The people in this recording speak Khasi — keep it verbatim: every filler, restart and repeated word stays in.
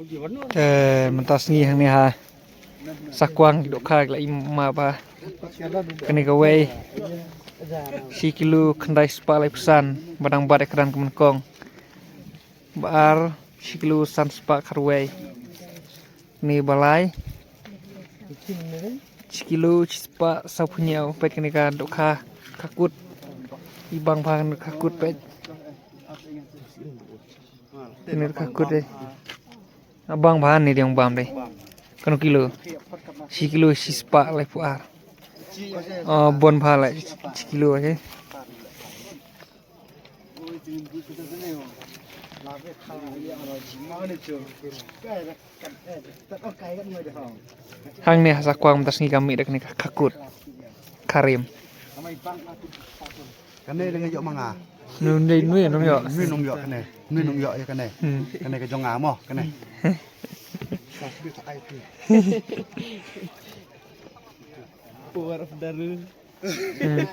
Te mynta sngi hangne ha Sakwang ki dohkha ki la im map ha kane kawei, shi kilo khyndai spah laiphew san, ba dang bat ïa ka ran ka mynkong. Ba ar, shi kilo san spah khatwei. Kane ba lai, shi kilo shi spah sawphew hynñiew. Peit kane ka dohkha khakhut. I bang bha kane khakhut, peit. Kane khakhut eh. Bang bha ne dang bam dei. Kano kilo? Shi kilo shi spah laiphew ar. Oh, bun bha la shi kilo, okay. Hangne ha Sakwang mynta sngi ka mih da kane ka khakhut. Karim. Kane dang ïoh ma nga. Nui nui nui nung ïoh. Nui nung ïoh kane. Nui nung ïoh ïa kane. Hmm. Kane ka jong nga mo kane. Power of Daru. Hmm.